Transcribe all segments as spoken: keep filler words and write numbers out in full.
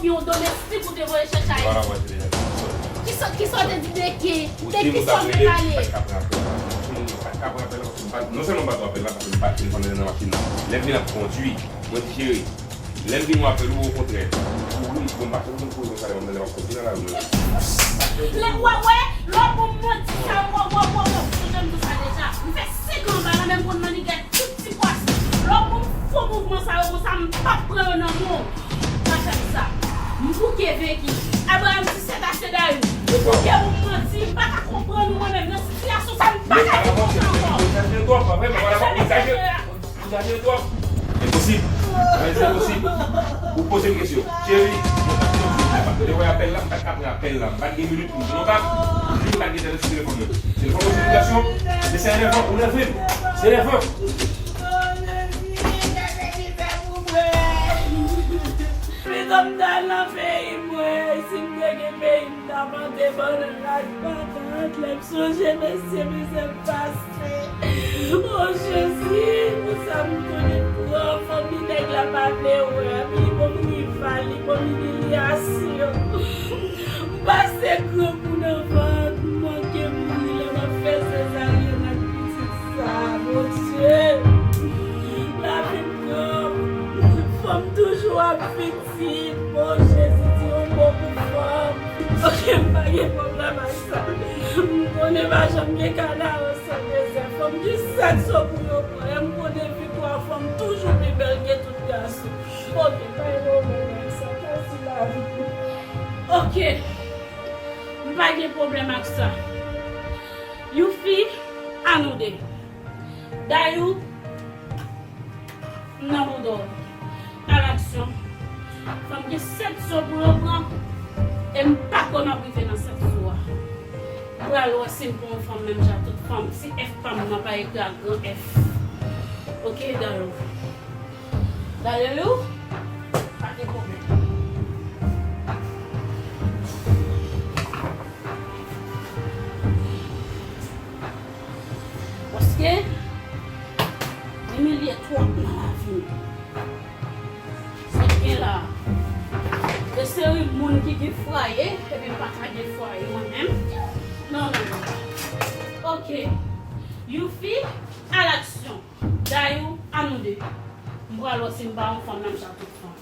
Yon domestik ou te voye chèche Ayiti. Kisa, kisa w te di de ki, de kisa w te pale? Ou di m ou t ap rele, m pa t ka pran apèl la. M pa t ka pran apèl la paske m pa t, non sèlman m pa t wè apèl la, paske m pa t telefonnen nan machin nan. Lè m vin ap kondui, mwen di, cheri, lè m vin wè apèl ou, okontrè, kouri, bon, m pa t konn kouri konsa, lè m ap kondui nan lari, mwen. Lè, w wè, lè w bon manti sa, w, w, w, w, w, sonje m di w sa deja. M fè senk an anba la, men m konn mannigèt tout ti pwason. Lè w bon fo mouvman sa yo konsa, m p ap pran yo nan men w. Pa fè m sa. M bouke Venki. Abraham di se ta se Dayou. Ou bouke ou manti. M pa ka konprann ou mwen menm nan sitiyasyon sa. M pa ka konprann ankò. Ou egzajere twòp, pa vre, men pa dakò, ou egzajere. Ou egzajere twòp. Enposib. Mwen se enposib. Ou poze m kesyon. Cheri, mwen pa t konn si mwen pa t voye apèl la, m pa t ka pran apèl la. M pa t gen minit pou m di non bak. Li pa t gen tèlè sou telefòn mwen. Telefòn mwen sou vibration. Men se enèvan, ou nève m. Se enèvan. Pito m t al nan peyi mwen, si m te gen peyi m t ap plante bannann ak patat, lè m sonje mesye mizè m pase. O Jezi, pou sa m konnen pran fanmi nèg la pa vle wè, li ban m rival, li ban m imilyasyon. M pase grangou nan vant, m manke mouri lè m ap fè sezaryèn ak pitit sa, Bondye. Lavi m pran m, fò m toujou ap viv. Si, bon, Jezi, di yon mo pou fanm. Ok, m pa gen pwoblèm ak sa. M konnen pa janm gen kanaran san dezè. Fanm gen sèt zo pou yo pran. E m konnen viktwa fanm toujou pi bèl ke tout gason. Ok, pa gen pwoblèm ak sa. Pase lavi pou. Ok. M pa gen pwoblèm ak sa. Youfi, a nou de. Dayou, m nan bouda w. A laksyon. Fanm gen sèt zo pou yo pran. E m pa kwè m ap rive nan sèt zo a. M pral wè si m pran yon fanm menm jan tout fanm. Si F pa m nan pa ekri ak gran F. Ok, Dayou. Dayou, pa gen pwoblèm. Paske, m imilye twòp nan lavi m. Sa k gen la, de seri moun ki gen fwaye, epi m pa ka gen fwaye mwen menm. Non, non, non. Ok. Youfi, a laksyon. Dayou, a nou de. M pral wè si m pa yon fanm menm jan tout fanm.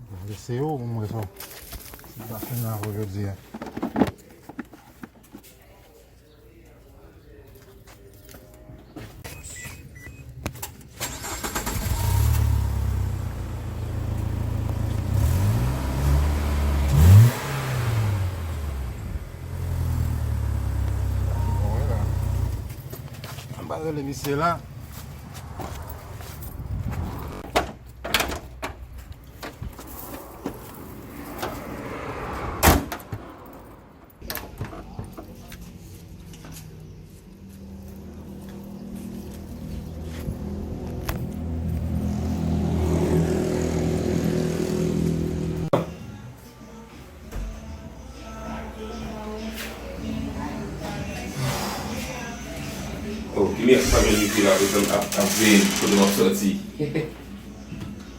Gade, se ou, mwen sa. Se pa fin la pou jodi a. Anba rele misye la. Oh, ki mirak sa, men li te la, ap, ap veye kote m ap sòti. Ki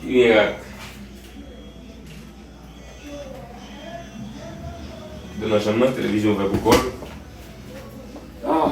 mirak. Nan chanm nan, televizyon ouvè pou kò l. Ah.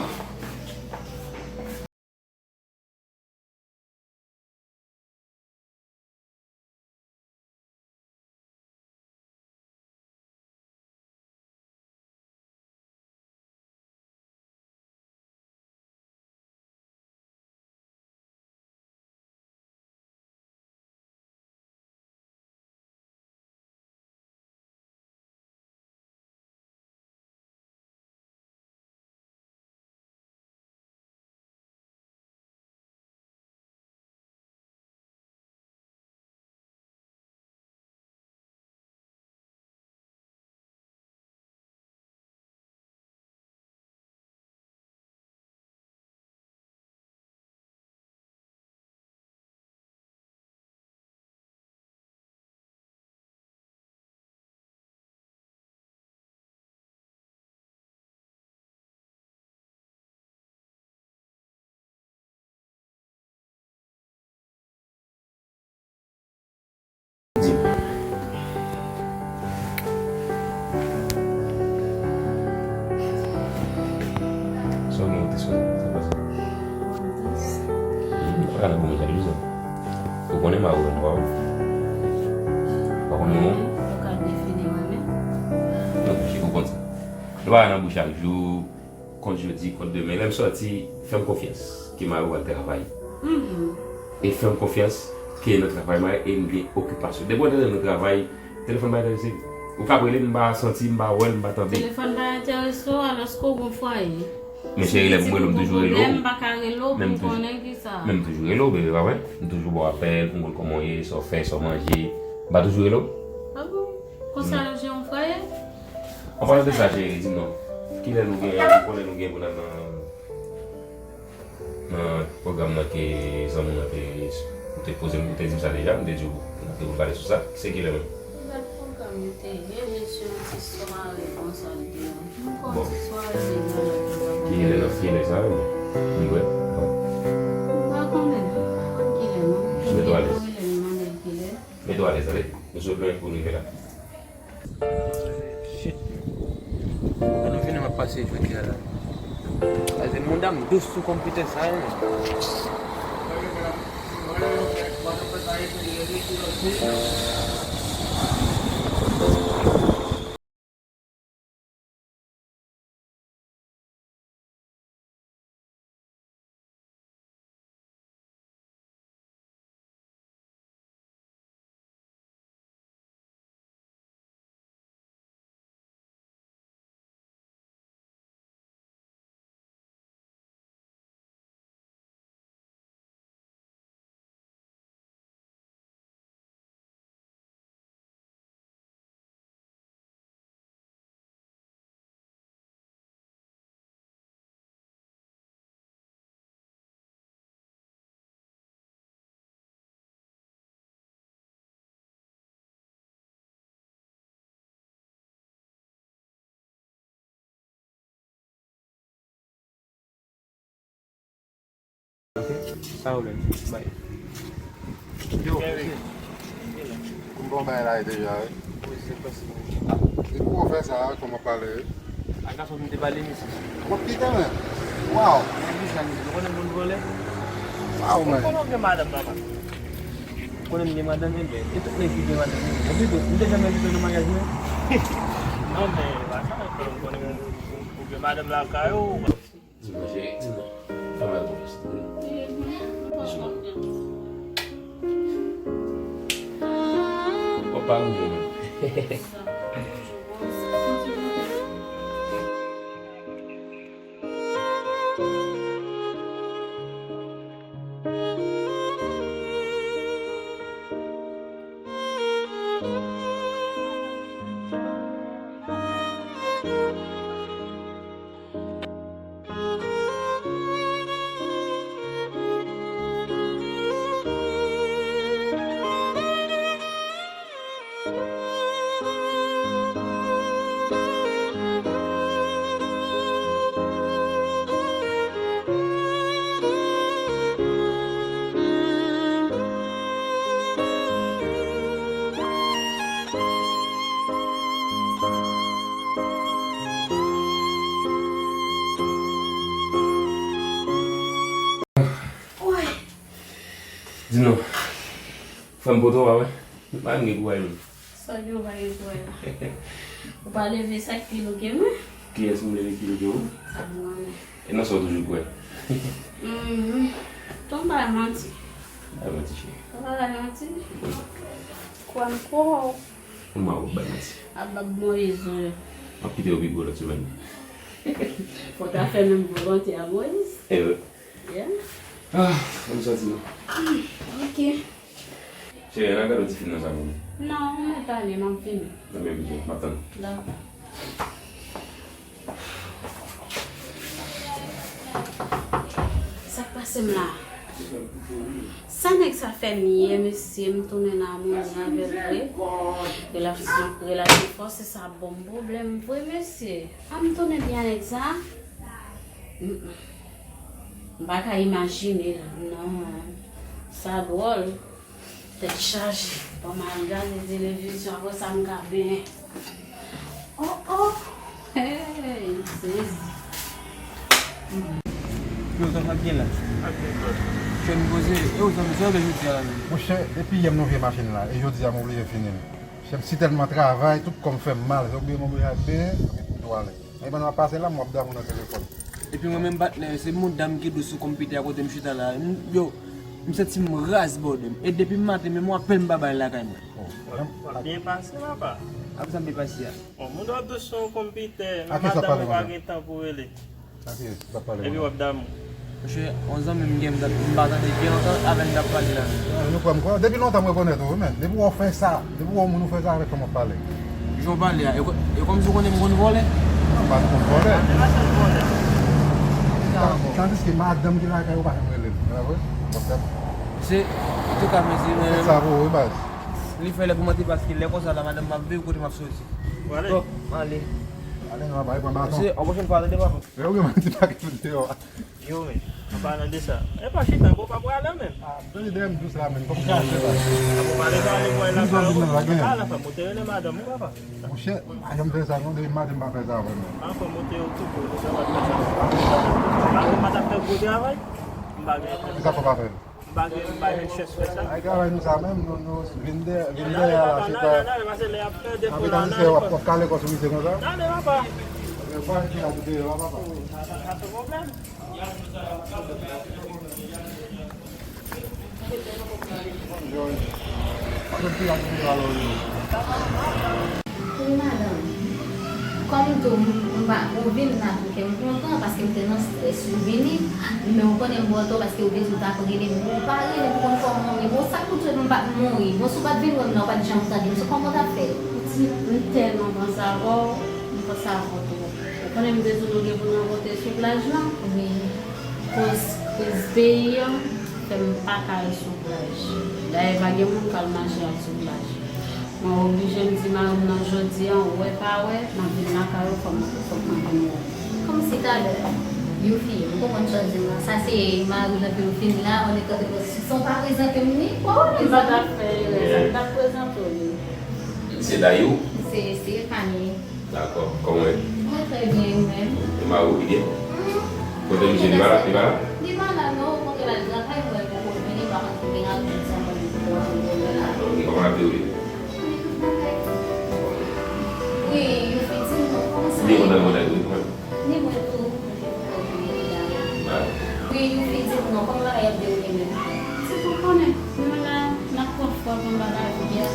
Di m. Sa w gen pou te sou sa pase? Hmm, ou pa ka nan bon jan de jan. Ou konnen m a ou renmen pa w. Ou pa konnen non? Ou ka defini mwen menm. Non, chik ou konn sa. Nou pa ka nan bouch chak jou. Kont jodi, kont demen. Lè m sòti, fè m konfyans ke mari w al travay. E fè m konfyans ke nan travay mari e m gen okipasyon. Depi w antre nan travay, telefòn pa enterese m. Ou ka ap rele m, m pa santi, m pa wè l, m pa tande. Telefòn pa enterese w, alòske w gon fwaye. Men cheri, lè pou m rele w, m toujou rele w. M pa ka rele w pou m konnen kisa. Men m toujou rele w, bebe, pa vre? M toujou ba w apèl pou m konn kòman w ye, sa w fè, sa w manje. M pa toujou rele w? Ah bon? Konsa yo jere yon fwaye? An palan de sa, cheri, di m non. Kilè nou gen, nou konnen nou gen pou n al nan, nan pwogram nan ke zanmi w lan te, ou te poze m, ou te di m sa deja, m te di w, nou te pou pale sou sa. Se kilè menm? Dat pwogram yo te ye, jesyon ti sware konsa l te ye. Nou fè yon ti sware deja la. Kilè nan, kilè sa menm? Li wè? Bon. M pa konnen. M pa konn kilè non. Mete w alèz. Mete w alèz, tande. Nou sot lwen pou nou rive la. Shit. Mwen nou vini m ap pase jodi a la. Pase moun dam dous sou konpitè sa yo. Ok, sa w lè bay. Yo, m bon bay la deja, wi. Wi, se plis. E pou w fè sa, kòman pale, wi? A gason m te pale, mesye. W ap kite, men. Waw. Mwen di sa, mesye. Ou konnen moun vòlè? Waw, men. Ou konnen w gen madanm, papa? Ou konnen m gen madanm, men, e tout nèg ki gen madanm, men. Epi tou, m te janm envite w nan maryaj mwen? Non, men, pa sa, men, ou konnen moun, ou gen madanm lakay ou. Di mwen, cheri, di mwen. Fè mwen konfyans, tande. Di mwen. W ap pa goumen, non. Di non, frè m poto pa wè? M pa menm gen kouraj menm. Sa gen w pa gen kouraj la? Ou pa leve sa ki pi lou ke mwen? Kiyès m leve ki lou ke ou? Sa mwen menm. E nan sa w toujou kwè? Mhm. Ton bay manti. Bay manti cheri. Ton bay manti. Kwè m kwè w. Ou ma ou bay manti. A bab Moyiz ou yo. M ap kite yo pi gwo lòt semèn. Fò w ta fè menm volonte a Moyiz. E wi. Yeah. Ah, ann sòti non. Ok. Cheri, ann al gade yon ti fim nan sa pou mwen. Non, ou mèt ale, m ap vini. Nan men byen, m ap tann. Dakò. Sa k pase m la? Sa nèg sa fè m yè, mesye, m tounen nan amoni avè l vre. Relasyon, relasyon fòse sa ban m pwoblèm vre, mesye. An m tounen byen nèg sa. M, m pa ka imajine l, non. Sa dwòl. Tèt chaje. Ban m al gade televizyon, apre sa m ka benyen. Oh, oh! Hey, m sezi. Yo, sa k gen la? Chè m poze, e ou zanmi, sa w fè jodi a la menm? Monchè, depi yè m nan vye machin la, e jodi a m oblije fini l. Chè m si tèlman travay, tout kò m fè m mal, se oblije m oblije al benyen, epi m tou ale. Nan moman m ap pase la, m wè Damou nan telefòn. Epi mwen menm patnè, se mouda m ki dous sou konpitè a kote m chita la. M, yo, m santi m raz bòdè m. E depi maten menm yon apèl m pa bay lakay mwen. Oh, w ap, w ap byen pase papa. Apre sa m byen pase a. Bon, mouda w dous sou konpitè, men madanm ou pa gen tan pou rele. Ak kiyès w ap pale? Epi w ap Damou. Monchè, yon zanmi m gen, m t ap, m pa tande byen lontan avè l m t ap pale la. Ah, nou kwè m kwè. Depi lontan m rekonèt ou, wi, men. Depi w fè sa, depi w wè yon moun ou fè sa avèk, kòman w ap pale? Jan w pale a, e kò-, e kòmsi w konnen m konn vòlè? Non, m pa konn vòlè. Tandiske madanm ki lakay ou pa janm rele l. Se pa vre? What's up? Se, antouka, mesye, men. Sa pou ou, wi, baz. Li fè lè pou manti paske lè konsa la, madanm m ap veye kote m ap soti. Ou ale? Bon, m ale. Ale non, papa, pran baton. Se, yon pwochèn fwa, tande, papa. Lè ou gen manti pa ka fout deyò. Yo, men, an palan de sa. E pa chita, bon, pa prale menm. Ah, tande dèyè m dous la, menm. Kòm sa, se pa. Ah, bon, pale, pale, pale, la, pale, pale, fè moute rele madanm ou, papa. Monchè, pa janm fè sa, non, depi maten m pa fè sa, vrèman. Ah, fè moute yo tou, bro, sa pa fè sa. Madanm pa t ap fè gwo travay? M pa gen. Kisa fò pa fè? M pa gen, m pa gen chèf fè sa. Ay, travay nou sa menm, nou, nou vin dèyè, vin dèyè a la, chita. Apre tandiske w ap, w ap kale kò sou misye konsa. Gade, papa. Gade, papa. Sa, sa, sa, pwoblèm. Wi, madanm. Kòm tou, m, m pa, ou vin la tou, kè m kontan, paske m te nan estrès, ou vini, men ou konnen m bò tò, paske ou te di ou t ap rele m, ou pa rele m pou konn kòman w ye. Bon, sa k pou t fè m pa t mouri? Bon, si w pa t vin wè m la, ou pa t janm tande m, se kòman w t ap fè? Pitit, m tèlman panse avè w, m panse avè w twòp. Ou konnen m te di w nou gen pou n rankontre sou plaj lan? Wi. Koz kriz peyi an fè m pa ka al sou plaj. Dayè, pa gen moun k al mache al sou plaj. Mwen oblije m di mari m nan jodi a, wè pa wè, m ap vin lakay ou, fò m, fòk mwen vin wè w. Kòmsi talè, Youfi, m konprann sa w di m lan. Sa se mari l anpi w fin la, on est en train de, san w pa prezante m li, pa wè. M pa t ap fè erè sa, m t ap prezante w li. Se Dayou? Se, se Fanny. Dakò. Kòman w ye? Mwen trè byen, ou menm? E mari w ki byen? Kote misye, li pa la, li pa la? Li pa la, non, ou kontre l al travay, mwen poko vini, m pa konn si l gen rapid sa, mwen li poko vini la. Ok, kòman l ap dewoule? Li tout bagay. Wi, Youfi, di m non, kòman sa ye? Li kontan, kontan, wi, kanmenm. Ni mwen tou. Wi, Youfi, di m non, kòman bagay ap dewoule menm? Se pou konnen, nou la, n ap pran fòm anba lavi a.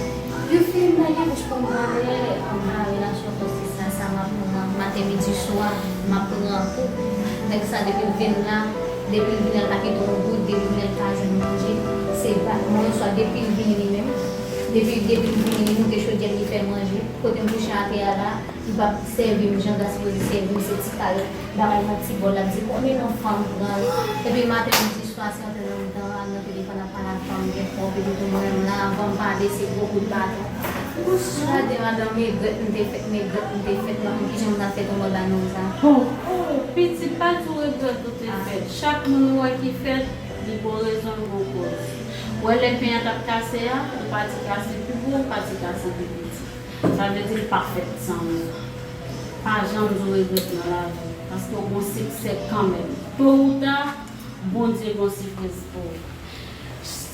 Youfi, m pa gen bouch pou m pale anba relasyon tòksik sa, sa m ap pran maten, midi, swa, m ap pran kou. Nèg sa, depi l vin la, depi l vin la, l pa kite yon goud, depi l vin la, l pa jwenn manje. Se bat mwen, swa depi l vini li menm, depi, depi l vini, li moute chodyè, li fè manje. Kote m kouche atè a la, li p ap sèvi m jan l ta sipoze sèvi m, se ti kal bagay nan ti bòl, l ap di konbyen nan fanm pran l. Epi maten, midi, swa, se antre nan mitan, al nan telefòn, ap pale ak fanm, gen fanm, epi tou mwen menm la, avan m pale, se gwo kout baton. Gade madanm, megrèt m te fèt, megrèt m te fèt, m pa konn kijan m ta fè tonbe nan sa. Oh, oh, pitit, pa di w regrèt ou te fèt. Chak moun ou wè ki fèt, li gon rezon, li gon koz. Ou wè lè pen an t ap kase a, ou pa di kase pi gwo, ou pa di kase pi piti. Sa vle di l pa fèt san rezon. Pa janm di w regrèt nan lavi, paske w gon siksè kanmenm. To ou ta, Bondye gon sipriz pou ou.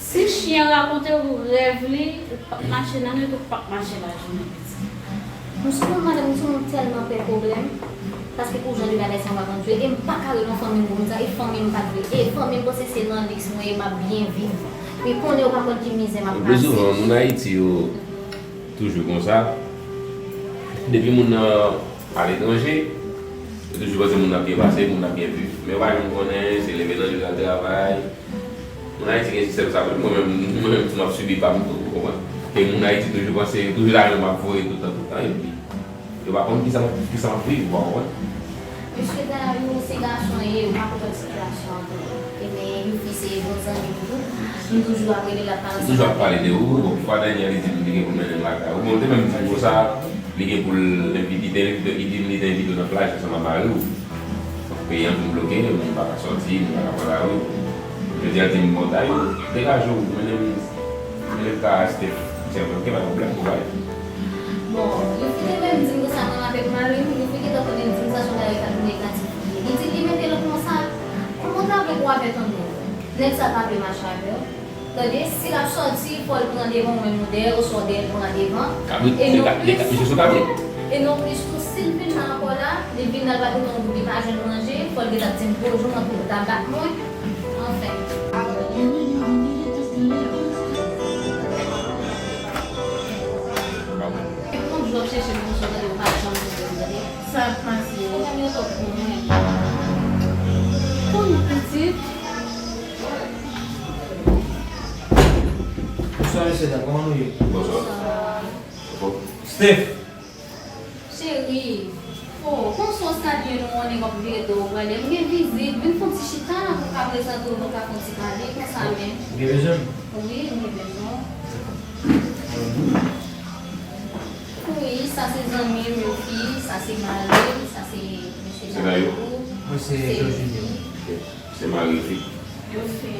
Si chen an rakonte w rèv li, ou p ap mache nan nwit, ou p ap mache lajounen, pitit. M sou moun, madanm, m sou moun tèlman pè pwoblèm. Paske pou jan de bagay sa m pa konn jwe, e m pa ka rele yon fanmi m pou m di sa, e fanmi m pa t vle, e fanmi m panse se nan liks mwen ye, m ap byen viv. Men konnen yo pa konn ki mizè m ap pase. Le pli souvan, moun Ayiti yo toujou konsa. Depi moun nan aletranje, yo toujou panse moun nan ap byen pase, moun nan ap byen viv. Men yo pa janm konnen, se leve nan jou al travay. Moun Ayiti gen sistèm sa, menm mwen menm, mwen menm tou, m ap sibi pa m tou, ou konprann? E moun Ayiti toujou panse, toujou lajan m ap voye tout tan, tout tan, epi yo pa konn kisa m ap, kisa m ap viv, ou pa konprann? Mesye Dayou, se gason ye, ou pa konprann sitiyasyon an tou. E men, Youfi se bon zanmi m tou. Nou toujou ap rele, l ap pale ansanm avè m. Li toujou ap pale de ou, bon, fwa dènyè li di m li gen pou l mennen m lakay ou. Bon, li te menm di m konsa, li gen pou l envite, li te envite, li di m li te envite w nan plaj ansanm ak mari w. Peyi an vin bloke, moun pa ka sòti, moun pa ka pran lari. Jodi a, l di m, bon, Dayou, degaje w, mennen m, mennen m ka Steph. Di, ok, pa gen pwoblèm, bon, bay. Bon, Youfi te menm di m konsa, menm avèk mari m, Youfi gentan konnen di m sa, se yon bagay k ap negatif li ye. Li di li mete l konsa, kòman w ta vle pou w avèk yon nèg? Nèg sa pa vle mache avè w. Tande, si l ap sòti, fò l pran devan, ou menm ou dèyè, oswa w dèyè l pran devan. Kabrit, e non plis, misye sou kabrit. E non plis tou, si l vin nan ankò la, li vin la, l pa gentan, li pa jwenn manje, fò l gentan di m bonjou, mwen pou l ta bat mwen. Anfen. E konn jou w ap chèche moun sou tande, ou pa janm twouve l, tande. Sa ap pase. Pwoblèm yo twòp pou mwen. Pou nou pitit. Bonswa, mesye dam, kòman nou ye? Bonswa. Bonswa. Steph! Cheri, o, konsa w salye nou, konnen w ap vire do w prale. M gen vizit, vin fè yon ti chita la pou w ka prezante w, nou ka fè yon ti pale, konsa menm. Ou gen bezwen m? Wi, m gen bezwen w. Wi, sa se zanmi m, Youfi, sa se mari m, sa se mesye Dayou. Mwen se Jorginho. Se mari fi. Yo fi.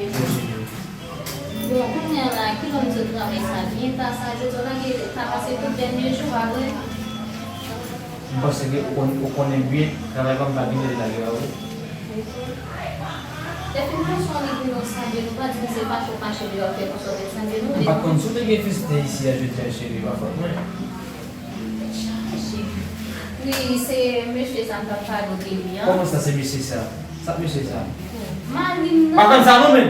Bon, kounye a la, kilè w sot travay sa byen ta sa, jodi a w lage ta pase tout dènye jou, pa vre? M panse ke ou konn, ou konnen byen, travay pa m pa gen lè l lage, pa vre? Definasyon li di nou sa byen, nou pa di m se fache w fache lè w ap fè konsa w fè sa byen, nou. M pa t konn si w te gen festen isi a jodi a, cheri, pa fòt mwen. Chaje. Wi, se mesye sa m t ap pale w de li an. Kòman sa, se mesye sa? Sa k mesye sa? Mari m nan. Pa fè m sa non, men.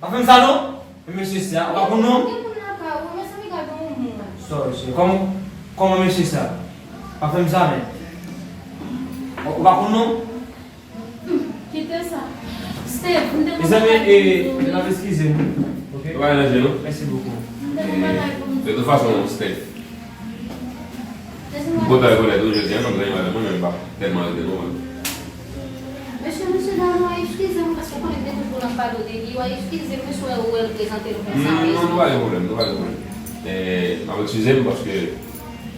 Pa fè m sa non. Men mesye sa, ou pa konn non? Gen moun lakay ou, mezanmi, gade yon moun. Sorry, cheri. Kòman, kòman mesye sa? Pa fè m sa, men. Ou, ou pa konn non? Kite sa. Steph, m te konn... Mezanmi, e, n ap eskize nou, ok? Nou pa ranje nou. Mèsi bokou. M te konn bagay pou m di. De tout fason, Steph, m kontan rekonèt ou jodi a, non, grann madanm mwen, men m pa tèlman rete non, mwen. Mesye, mesye dam, w a eskize m, paske w konnen m te toujou nan pale w de li, w a eskize m, mesye, w wè l prezante l konsa. Non, nou pa gen pwoblèm, nou pa gen pwoblèm. E, m ap eskize m paske,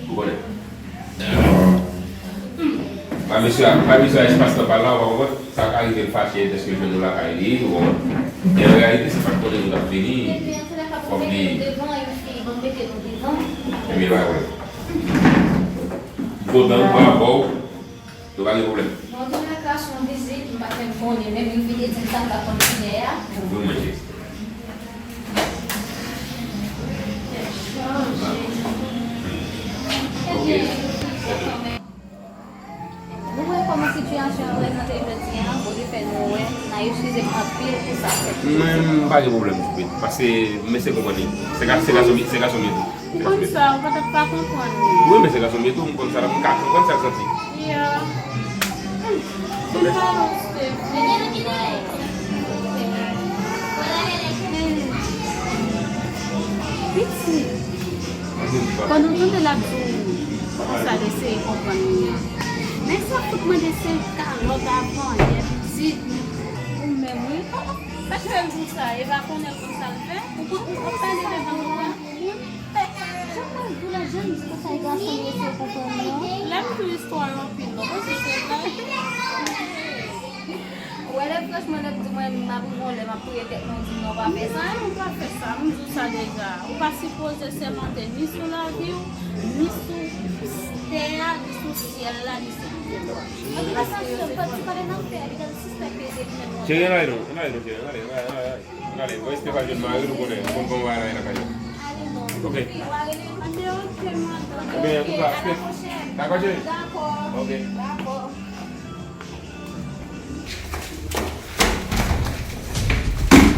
ou konnen. Bay mesye a, bay mesye a espas nan pa l la, ou pa konprann? Sa ka rive l fache dèske l jwenn nou lakay li, ou konprann? Men an reyalite, se pa t konnen nou t ap vini. Fòk li... Ebyen, pa gen pwoblèm. M kontan, m pral avè w. Nou pa gen pwoblèm. Bon, antoulèka, se yon vizit, m pa t menm konnen, menm Youfi te di m sa, m pa t konn kilè a. Vre manje. Ok. Nou wè kòman sitiyasyon an prezante jodi a, Bondye fè nou wè, n a eskize m anpil pou sa k fèt. Mwen, m pa gen pwoblèm, Choupit, paske m eseye konprann li. Se ga-, se gason m, se gason m ye tou. Ou konn sa, ou pa t ap pa konprann li. Wi, men se gason m ye tou, m konn sa, m ka konprann sa l santi. Yeah. Hmm. Li pa wè w, Steph. Hmm. Pitit. Pandan w tande l ap di w konsa, l eseye konprann li an. Men sa fout mande se kalòt avan yè pitit. Ou menm, wi. Sa k fè l di w sa? E pa konnen l konn sa l fè? Ou pa, ou pa pale devan nou la? Jan mwen di w la, jan m di konsa, e gason m ye, se w konprann non. Lè m di w istwa yo anpil non, bon, se, se vre. Ou Wè lè franchman nèg di mwen m ap rive yon lè m ap touye tèt mwen, ou di m non, pa fè sa. Non, ou pa fè sa, m di w sa deja. Ou pa sipoze sèmante ni sou lavi w, ni sou tè a, ni sou syèl la, ni sou pye bwa. An tou ka sa, se pa ti pale n ap fè, li pral sispèk ke se li menm nan. Cheri, ann ale non, ann ale non, cheri, ann ale, ann ale, ann ale, ann ale. Ann ale, mwen espere pa jwenn mari nou konnen, konn kòman bagay la ye lakay yo. Ale non. Ok. Wi, w a rele m. Ebyen, ok, madanm. Ebyen, an tou ka, ok, espere. A la pwochèn. Dakò, cheri? Dakò. Ok. Dakò.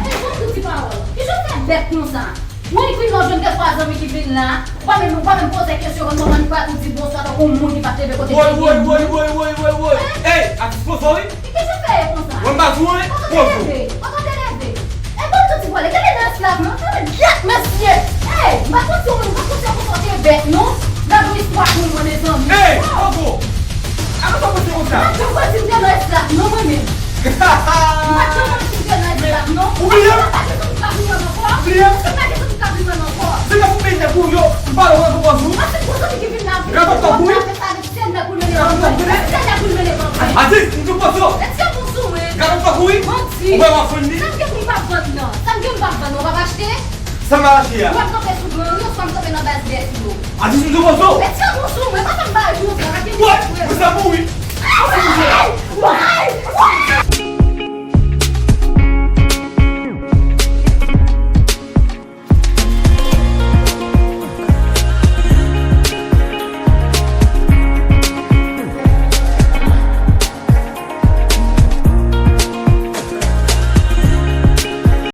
Ey, bon, tout ti pawòl. Kijan w fè bèt konsa? Mwen, li fin lò jwenn de twa zanmi ki vin la. Ou pa menm, ou pa menm poze kesyon, konn kòman li pa tou di bonswa tankou yon moun ki pa t leve kote l te vini. Woy, woy, woy, woy, woy, woy, woy. Ey, a dispoze w, wi. E kijan w fè ye konsa? Mwen m pa di w anyen, poze w. Antan te leve, antan te leve. E bon, tout ti pawòl, gade nan esklav, non? Gade, gad, mesye! Ey, m pa t panse w menm, m pa t panse w konsa w te bèt, non. Gad yon istwa pou mwen, mezanmi. Ey, Bobo! Avan sa w panse konsa? Mwen te panse m te nan esklav, non, mwen menm. Mwen te panse m te nan esklav, non. Ou bliye m? Mwen pa gen zanmi k ap vin wè m ankò. Ou bliye m? Mwen pa gen zanmi k ap vin wè m ankò. Se nan pou peyi nèg ou yo, m pa wè w ankò sou. Mwen se gwo zanmi ki vin la. Rapò tankou wi. Sèl nèg pou l mennen ban mwen. Sèl nèg pou l mennen ban mwen. Atis, m tou poze w. Èske w bon sou mwen? Gade w tankou wi. Manti. Ou wè w ap vann li? Sa m gen pou m pa vann nan? Sa m gen m pa vann nan, w ap achte? Sa m al achte a? Ou ap kanpe sou gran ri, oswa m kanpe nan baz bèf yo? Atis, m tou poze w. Èske w bon sou mwen?